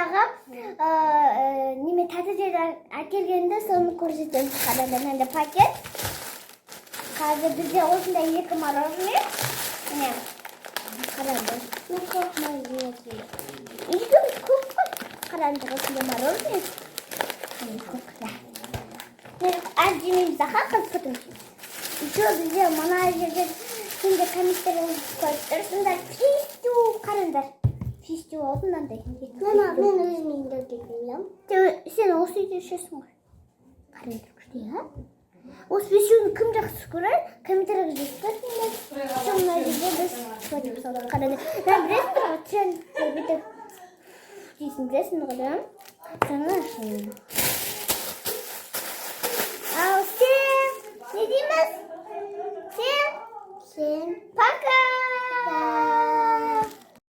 Магазиндағы неме, тәтті әкелгенде соны көрсетеміз. Қараңдар, мынандай пакет. Қазір бізде осындай екі мороженое. Міне, қараңдар. Мен көк мороженое. Екі көк қой. Қараңдар, осындай мороженое. Міне, көк, да. Міне, аз жемейміз, аха, қазір потом. Еще бізде мына жерде сендер комментарий қойып тұрсыңдар. Фистю, қараңдар. Фистю алды мынандай. Мама, мен өзім үйімде келдім. Сен осы үйде ішесің ғой. Қараңдар, күшті, иә? Осы фистюны кім жақсы көреді? Комментарийға жазып кетіңдер. Еще мына жерде біз қойып салдық. Қараңдар. Мына білесіңдер ғой, тренд бүйтіп дейсің, білесіңдер ғой, да? Соны ашайын. Ал сен не дейміз? Сен? Сен Пока!